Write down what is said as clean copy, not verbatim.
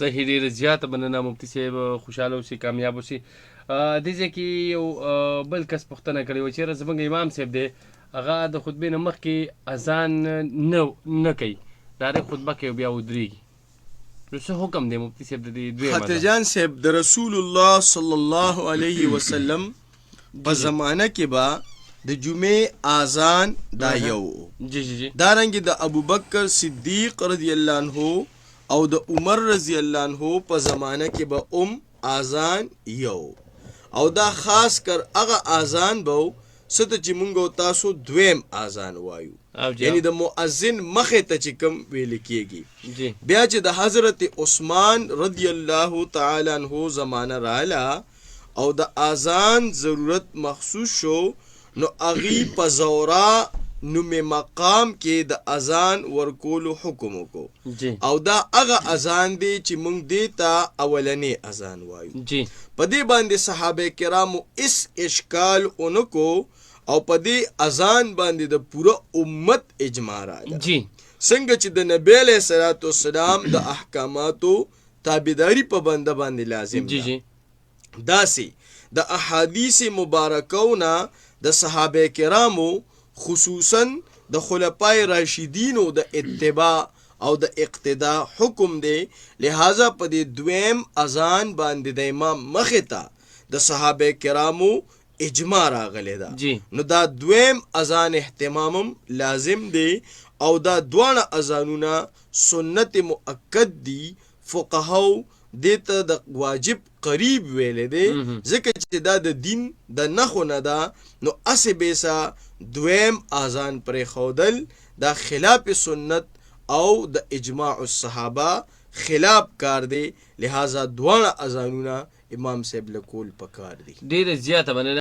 صحیح، ډیره زیاته مننه مفتي صاحب، خوشاله اوسې، کامیاب اوسې. دې ځای کې یو بل کس پوښتنه کړې وه چې یاره زموږ امام صاحب دی، هغه د خطبې نه مخکې اذان نه کوي، ډایرکټ خطبه کوي او بیا ودرېږي، نو څه حکم دی مفتي صاحب د دې دویم خاطر جان صاحب؟ د رسول الله صلی الله علیه وسلم په زمانه کې به د جمعې اذان دا یو جی جی جی دارنګه د ابوبکر صدیق رضی الله عنه او د عمر رضی الله عنه په زمانه کې به اذان یو، او دا خاص کر هغه اذان به څه ته چې مونږ او تاسو دویم اذان وایو، یعنی د مؤذن مخې ته چې کوم ویل کېږي. بیا چې د حضرت عثمان رضی الله تعالی عنہ زمانه رااله او د اذان ضرورت مخصوص شو، نو اغي په زورا نوم مقام کې د اذان ورکولو حکم وکړو، او دا هغه اذان دی چې مونږ دې ته اولنې اذان وایو. په دې باندې صحابه کرامو اس اشکال اونکو او په دې اذان باندې د پوره امت اجماع راغله. څنګه چې د نبی علیه الصلاة والسلام د احکاماتو تابعداري په بنده باندې لازم ده، داسې د احادیث مبارکو نه د صحابه کرامو، خصوصا د خلفای راشدینو د اتباع او د اقتدا حکم دی. لہذا په دې دویم اذان باندې د امام مخې ته د صحابه کرامو اجماع راغلی ده. نو دا دویم اذان اهتمام هم لازم دی، او دا دواړه اذانونه سنت مؤکد دي. فقهاو دې ته د واجب قریب ویلې دی، ځکه چې دا د دین د نښو نه ده. نو هسې بیسه دویم اذان پرېښودل دا خلاف سنت او د اجماع الصحابه خلاف کار دی، لہذا دواړه اذانونه امام صاحب له کول پکار دي. ډیره زیاته مننه.